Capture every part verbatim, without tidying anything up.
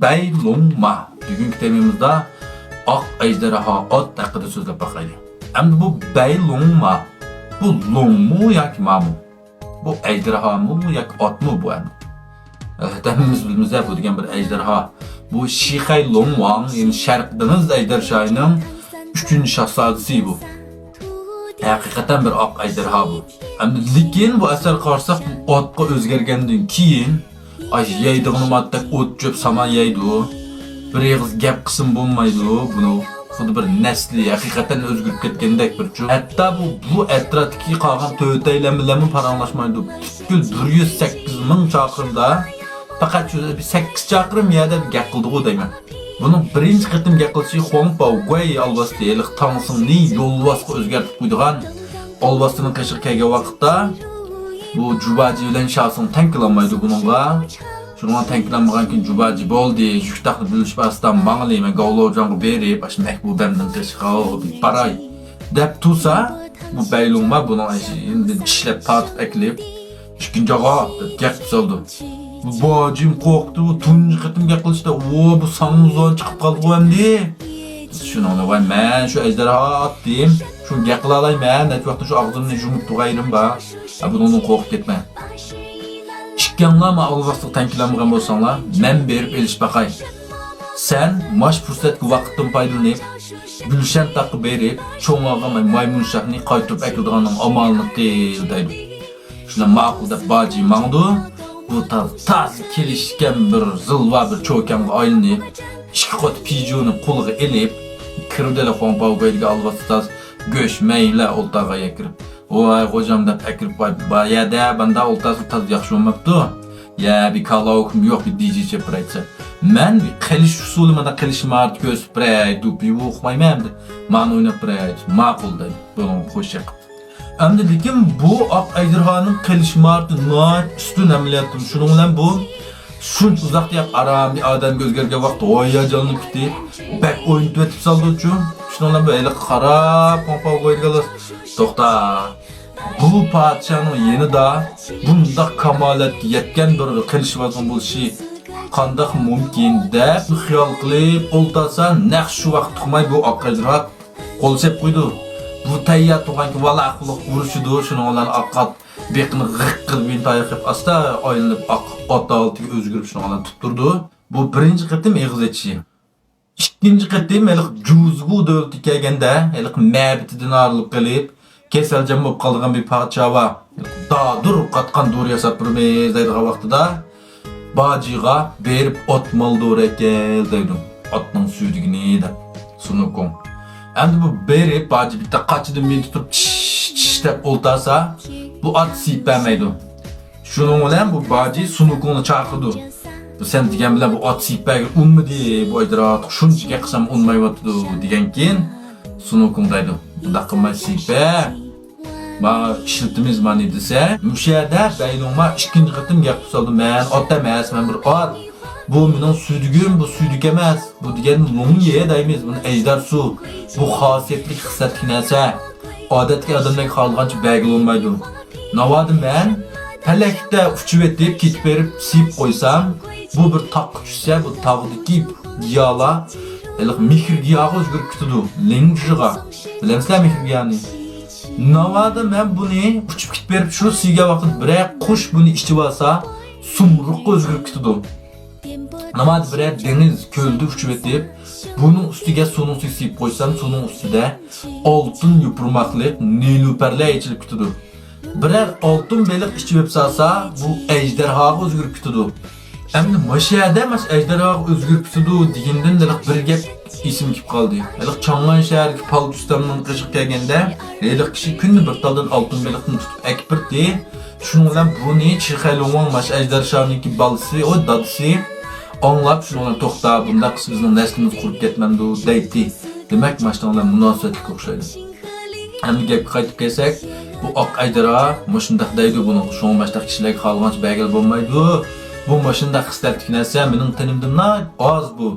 بەي لوڭ ما. بۈگۈنكى تېمىمىزدا ئاق ئەجدىھا ئات ھەققىدە سۆزلەپ باقايلى. ئەمدى بۇ بەي لوڭ ما، بۇ لوڭمۇ ياكى مامۇ؟ بۇ ئەجدىھامۇ ياكى ئاتمۇ بۇ ئەمدى؟ ئەلۋەتتە، ھەممىمىز بىلىمىز بۇ دېگەن بىر ئەجدىھا. بۇ شىخەي لوڭ ۋاڭ، يەنى شەرقىي دېڭىز ئەجدىھا شاھىنىڭ ئۈچىنچى شاھزادىسى بۇ. ھەقىقەتەن بىر ئاق ئەجدىھا بۇ. ئەمدى لېكىن بۇ ئەسەرگە قارىساق، بۇ ئاتقا ئۆزگەرگەندىن كېيىن، ئاشۇ يەيدىغىنى ماتەك ئوت چۆپ سامان يەيدۇ. بىر ئېغىز گەپ قىلسىمۇ بولمايدۇ. بۇنىڭ خۇددى بىر نەسلى ھەقىقەتەن ئۆزگىرىپ كەتكەندەك بىر چۇ. ھەتتا بۇ، بۇ ئەتراپتىكى قالغان تۆتەيلەن بىلەنمۇ پاراڭلاشمايدۇ. پۈتكۈل بىر يۈز سەككىز مىڭ چاقىرىمدا پەقەت شۇ سەككىز چاقىرىم يەردە گەپ قىلدىغۇ دەيمەن. بۇنىڭ بىرىنچى قېتىم گەپ قىلىشى خۇاڭپاۋ گۇەي ئالۋاستى، ھېلىقى تاڭسىڭنى يولۋاسقا ئۆزگەرتىپ قويىدىغان ئالۋاستىنىڭ قېشىغا كەلگەن ۋاقىتتا، بۇ جۇباجى بىلەن شاسىڭ تەڭ كېلەلمەيدۇ بۇنىڭغا. شۇنىڭغا تەڭ كېلەلمىگەنكىن جۇباجى بولدى، يۈك تاقنى بۆلۈشۈپ ئاستا ماڭىلى، مەن گاۋلۇجاڭغا بېرىپ، ئاشۇ مەھبۇبەمنىڭ قېشىغا باراي دەپ تۇرسا، بۇ بەيلۇڭما بۇنىڭ ئىشىدىن چىشلەپ تارتىپ ئەكېلىپ، ئىككىنچى ئاغا دەپ گەپ سالدى. بۇ باجىم قورقتى، بۇ تۇنجى قېتىم گەپ قىلىشتا، ئۇ بۇ ساڭمۇزان چىقىپ قالدىغۇ ئەمدى. شۇنىڭ بىلەن ۋاي مەن شۇ ئەجدىھا ئاتتىم، شۇ گەپ قىلالايمەن، نەچچە ۋاقىت شۇ ئاغزىمنى يۇمۇپ تۇرغايرىم بار. ھە، بۇنىڭدىن قورقۇپ كەتمە. ئىككىڭلار ما ئالۋاستىغا تەڭ كېلەلمىگەن بولساڭلار، مەن بېرىپ ئېلىشىپ باقاي. سەن ماش پۇرسەتكە ۋاقىتتىن پايدىلىنىپ، گۈلشەن تاغقا بېرىپ، چوڭ ئاغام مايمۇن شاھنى قايتۇرۇپ ئەكېلىدىغاننىڭ ئامالىنى قىل دەيدۇ. شۇنداق ماقۇل دەپ باجى ماڭىدۇ. بۇ تاز، تاز كېلىشكەن بىر زىلۋا بىر چوكانغا ئايلىنىپ، ئىككى قوت پىجۇنى قولىغا ئېلىپ، كىرىدىلا خۇاڭپاۋ گۇەيدىكى ئالۋاستى تاز گۆش مەيلە ئولتۇرغان يەرگە كىرىپ، ۋاي خوجام دەپ ئەكىرىپ، ۋاي، بار يەردە باندا ئولتۇرسا تاز ياخشى بولماپتۇ. يا بىر كالاۋۇكۇم يوق، بىر دىجى چېپىرايتسا. مەن بىر قېلىش ئۇسۇلى، مانا قېلىش ماھارىتى كۆرسىتىپ بېرەي، دۇپپىمۇ ئۇقمايمەن ئەمدى. مانا ئويناپ بېرەي، ماقۇل دەيدۇ. بۇنىڭغا خوش يېقىپ. ئەمدى لېكىن بۇ ئاق ئەجدىھانىڭ قېلىش ماھارىتى ناھايىتى ئۈستۈن ئەمەلىيەتتە. شۇنىڭ بىلەن بۇ شۇنچە ئۇزاق يەپ ئارام بىر ئادەمگە ئۆزگەرگەن ۋاقىت ھاياجانلىنىپ كېتىپ، بەك ئوينىتىۋېتىپ سالدىچۇ. شۇنىڭ بىلەن بۇ ھېلىقى قاراپ، پوڭپاۋ قويىدىغانلار، توختا، بۇ پادىشاھنىڭ يېنىدا بۇنداق كامالەتكە يەتكەن بىر قېلىشۋازنىڭ بولۇشى قانداق مۇمكىن دەپ خىيال قىلىپ ئولتۇرسا، نەق شۇ ۋاقىت تۇغماي بۇ ئاق ئەجدىھا قول سېلىپ قويىدۇ. بۇ تەييار تۇرغانكى ۋالاقلىق ئۇرۇشىدۇ، شۇنىڭ بىلەن ئاق ئات بېقىنى غىق قىلىپ ئىنتايىن قىلىپ ئاستا ئايلىنىپ ئاق ئات ھالىتىگە ئۆزگىرىپ شۇنىڭ بىلەن تۇتتۇردى. بۇ بىرىنچى قېتىم ئېغىز ئېچىشى. ئىككىنچى قېتىم ھېلىقى جۇزگۇ دۆلىتىگە كەلگەندە، ھېلىقى مەبىتىدىن ئايرىلىپ قېلىپ، كېسەلچان بولۇپ قالىدىغان بىر پادىشاھ بار. دادۇر قاتقان دورا ياساپ بېرىمىز دەيدىغان ۋاقتىدا، باجىغا بېرىپ ئات مال دورا ئەكەل دەيدۇ. ئاتنىڭ سۈيدۈكىنى دەپ، سۇنۇكۇڭ. ئەمدى بۇ بېرىپ، باجى بىتتە قاچىدىن مېنى تۇتۇپ، چىش، چىش دەپ ئولتۇرسا، بۇ ئات سىيىپ بەرمەيدۇ. شۇنىڭ بىلەن بۇ باجى سۇنۇكۇڭنى چاقىرىدۇ. بۇ سەن دېگەن بىلەن بۇ ئات سىيىپ بەرگىلى ئۇنمىدى، بۇ ئەجدىھا ئارتۇق شۇنچە گەپ قىلسام ئۇنمايۋاتىدۇ دېگەنكىن، سۇنۇكۇڭ دەيدۇ، بۇنداق قىلماي سىيىپ بەر. ما ئىشلىتىمىز مانى دېسە، مۇشۇ يەردە بەيلۇڭما ئىككىنچى قېتىم گەپ قىلسالدى، مەن ئات ئەمەس، مەن بىر ئات. بۇ مېنىڭ سۈيدۈكۈم، بۇ سۈيدۈك ئەمەس. بۇ دېگەن لوڭيې دەيمىز، بۇنى ئەجدىھا سۇ. بۇ خاسىيەتلىك، خىسلەتلىك نەرسە. ئادەتتىكى ئادەملەرگە خالىغانچە بەرگىلى بولمايدۇ. ناۋادا مەن پەلەكتە ئۇچۇۋېتىپ، كېتىپ بېرىپ سىيىپ قويسام، بۇ بىر تاغقا چۈشسە، بۇ تاغدىكى گىياھلار ھېلىقى مېھىر گىياھىغا ئۆزگىرىپ كېتىدۇ. لىڭجىغا. بىلەمسىلەر مېھىر گىياھنى؟ ناۋادا مەن بۇنى ئۇچۇپ كېتىپ بېرىپ، شۇ سىيگەن ۋاقىتتا بىرەر قۇش بۇنى ئىچىۋالسا، سۇمرۇغقا ئۆزگىرىپ كېتىدۇ. ناۋادا بىرەر دېڭىز، كۆلدە ئۇچۇۋېتىپ، بۇنىڭ ئۈستىگە سۇنىڭ ئۈستىگە سىيىپ قويسام، سۇنىڭ ئۈستىدە ئالتۇن يوپۇرماقلىق نېلۇپەرلەر ئېچىلىپ كېتىدۇ. بىرەر ئالتۇن بېلىق ئىچىۋېپ سالسا، بۇ ئەجدىھاغا ئۆزگىرىپ كېتىدۇ. ئەمدى مۇشۇ يەردە ماش ئەجدىھاغا ئۆزگىرىپ كېتىدۇ دېگەندىن ھېلىقى بىر گەپ ئېسىمگە كېلىپ قالدى. ھېلىقى چاڭغان شەھەردىكى پالچى ئۇستامنىڭ قېشىغا كەلگەندە، ھېلىقى كىشى كۈندە بىر تالدىن ئالتۇن بېلىقنى تۇتۇپ ئەكىپ بېرىتتى. شۇنىڭ بىلەن بۇنى چىخەي لوڭۋاڭ ماش ئەجدىھا شاھنىڭكى بالىسى، ئۇ دادىسى ئاڭلاپ، شۇنىڭ بىلەن توختا، بۇنداق قىلسا بىزنىڭ نەسلىمىز قۇرۇپ كەتمەمدۇ دەيتتى. دېمەك، ماشۇنىڭ بىلەن مۇناسىۋەتلىك ئوخشايدۇ. ئەمدى گەپكە قايتىپ كەلسەك، بۇ ئاق ئەجدىھا مۇشۇنداق دەيدۇ بۇنىڭغا، شۇڭا ماشۇنداق كىشىلەرگە خالىغانچە بەرگىلى بولمايدۇ. بۇ ماشۇنداق خىسلەتلىك نەرسە مېنىڭ تېنىمدىن ناھايىتى ئاز بۇ.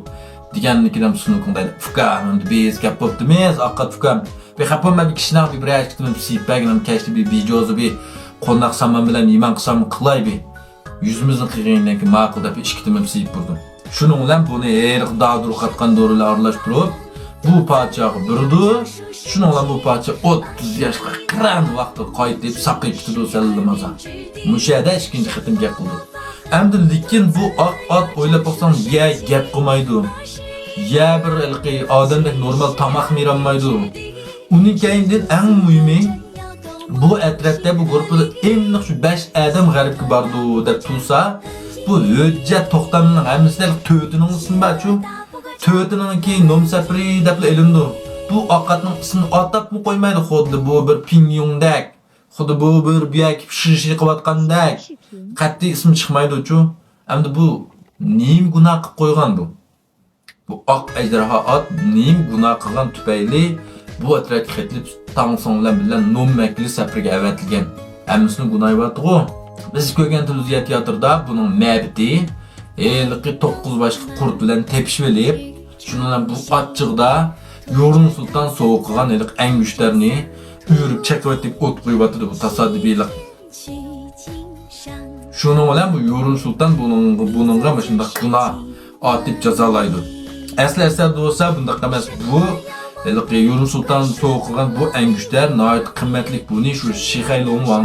دېگەندىن كېيىن سۇنۇكۇڭ دەيدۇ، ئۇكام، ئەمدى بىز گەپ بوپتىمىز، ئاق ئات ئۇكام. بىر خەپ بولما، بىر كىشىنىڭ بىر بىرەر ئىككى تېمىپ سىيىپ بەرگىن، ئەمدى كەچتە بىر بىجوزا بىر قوناق سامان بىلەن يېمەن قىلسام قىلاي بىر. يۈزىمىزنى قىيغىنىدىن كېيىن ماقۇل دەپ ئىككى تېمىپ سىيىپ بۇردۇم. شۇنىڭ بىلەن بۇنى ھېلىقى دادۇرۇقاتقان دورىلار ئارىلاشتۇرۇپ، بۇ پادىشاھقا بېرىدۇ. شۇنىڭ بىلەن بۇ پادىشاھ ئوتتۇز ياشقا قىران ۋاقتىدا قايتىپ ساقىيىپ كېتىدۇ، سەللىمازا. مۇشۇ يەردە ئىككىنچى قېتىم گەپ قىلدى. ئەمدى لېكىن بۇ ئاق ئات ئويلاپ باقساڭ، يە گەپ قىلمايدۇ. يە بىر ھېلىقى ئادەمدەك نورمال تاماقمۇ يېيەلمەيدۇ. ئۇنىڭ كەينىدىن ئەڭ مۇھىمى، بۇ ئەترەتتە، بۇ گۇرۇپپىدا ئېنىق شۇ بەش ئادەم غەربكە بارىدۇ دەپ تۇرسا، بۇ ھۆججەت توختامنىڭ ھەممىسىدە تۆتىنىڭ ئىسمى بارچۇ. تۆتىنىڭكى نوم سەپىرى دەپلا ئېلىنىدۇ. بۇ ئاق ئاتنىڭ ئىسمىنى ئاتاپمۇ قويمايدۇ، خۇددى بۇ بىر پىڭيۇڭدەك، خۇددى بۇ بىر بۇياكى شىشە قىلىۋاتقاندەك. قەتئىي ئىسمى چىقمايدۇچۇ. ئەمدى بۇ نېمە گۇناھ قىلىپ قويغان بۇ؟ بۇ ئاق ئەجدىھا ئات نېمە گۇناھ قىلغان تۈپەيلى بۇ ئەترەتكە قېتىلىپ تاڭ سوڭ بىلەن بىللە نوم ۋەكىلى سەپىرگە ئەۋەتىلگەن؟ ھەممىسىنى گۇناھى بارتىغۇ. بىز كۆرگەن تېلېۋىزىيە تىياتىرىدا بۇنىڭ مەبىتى ھېلىقى توققۇز باشلىق قۇرت بىلەن تېپىشىۋېلىپ، شۇنىڭ بىلەن بۇ ئاچچىقىدا يۇرۇن سۇلتان سوۋغا قىلغان ھېلىقى ئەڭگۈشتەرنى ئۆرۈپ چېقىۋېتىپ ئوت قويۇۋاتىدۇ، بۇ تاسادىپىيلىق. شۇنىڭ بىلەن بۇ يۇرۇن سۇلتان بۇنىڭغا، بۇنىڭغا مۇشۇنداق گۇناھ ئاتىپ جازالايدۇ. ئەسلى ئەسەردە بولسا بۇنداق ئەمەس. بۇ ھېلىقى يۇرۇن سۇلتان سوۋغا قىلغان بۇ ئەڭگۈشتەر ناھايىتى قىممەتلىك. بۇنى شۇ شىخەي لۇڭۋاڭ،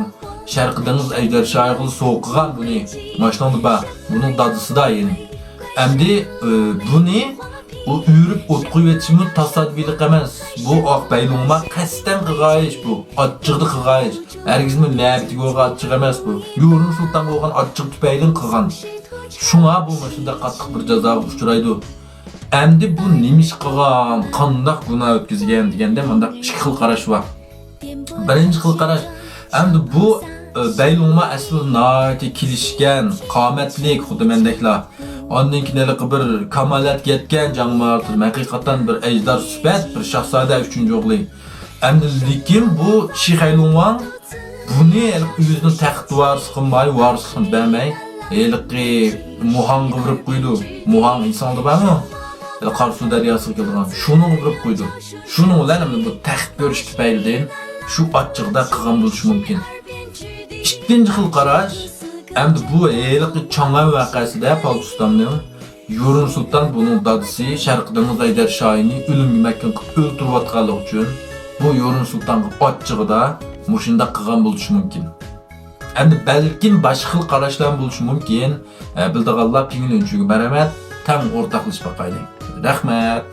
شەرقىي دېڭىز ئەجدەر شاھى قىلىپ سوۋغا قىلغان بۇنى. ماشۇنىڭدا بار. بۇنىڭ دادىسىدا يەنى. ئەمدى، ئى، بۇنى ئۇ ئۆرۈپ ئوت قويۇۋېتىشمۇ تاسادىپىيلىق ئەمەس. بۇ ئاق بەيلوڭما قەستەن قىلغان ئىش بۇ. ئاچچىقىدا قىلغان ئىش. ھەرگىزمۇ مەبىتىگە بولغان ئاچچىق ئەمەس بۇ. يۇرۇن سۇلتانغا بولغان ئاچچىق تۈپەيلىدىن قىلغان. شۇڭا بۇ مۇشۇنداق قاتتىق بىر جازاغا ئۇچرايدۇ. ئەمدى بۇ نېمە ئىش قىلغان، قانداق گۇناھ ئۆتكۈزگەن دېگەندە مۇنداق ئىككى خىل قاراش بار. بىرىنچى خىل قاراش، ئەمدى بۇ، ئە، بەيلوڭما ئەسلى ناھايىتى كېلىشكەن، قامەتلىك، خۇددى مەندەكلا. ئاندىن كېيىن ھېلىقى بىر كامالەتكە يەتكەن جاڭ مارتىر، ھەقىقەتەن بىر ئەجدار سۈپەت، بىر شاھزادە ئۈچىنچى ئوغلى. ئەمدى لېكىن بۇ شىخەي لۇڭۋاڭ بۇنى ھېلىقى ئۆزىنىڭ تەخت ۋارىسلىقىنى، ماي ۋارىسلىقىنى بەرمەي، ھېلىقى مۇھاڭغا بېرىپ قويىدۇ. مۇھاڭ ئېسىڭدە بارمۇ؟ ھېلىقى قاراسۇ دەرياسىغا كېلىدىغان. شۇنىڭغا بېرىپ قويىدۇ. شۇنىڭ بىلەن ئەمدى بۇ تەخت كۆرۈش تۈپەيلىدىن شۇ ئاچچىقىدا قىلغان بولۇشى مۇمكىن. ئىككىنچى خىل قاراش، ئەمدى بۇ ھېلىقى چاڭئەن ۋەقەسىدە پالچۇستاننىڭ يۇرۇن سۇلتان بۇنىڭ دادىسى شەرقىي دېڭىز ھەيدەر شاھىنى ئۆلۈمگە مەھكۇم قىلىپ ئۆلتۈرۈۋاتقانلىقى ئۈچۈن، بۇ يۇرۇن سۇلتانغا ئاچچىقىدا مۇشۇنداق قىلغان بولۇشى مۇمكىن. ئەمدى بەلكىم باشقا خىل قاراشلار بولۇشى مۇمكىن. ئە، بىلىدىغانلار پىڭلۈنچۈگە مەرھەمەت، تەڭ ئورتاقلىشىپ باقايلى. رەھمەت.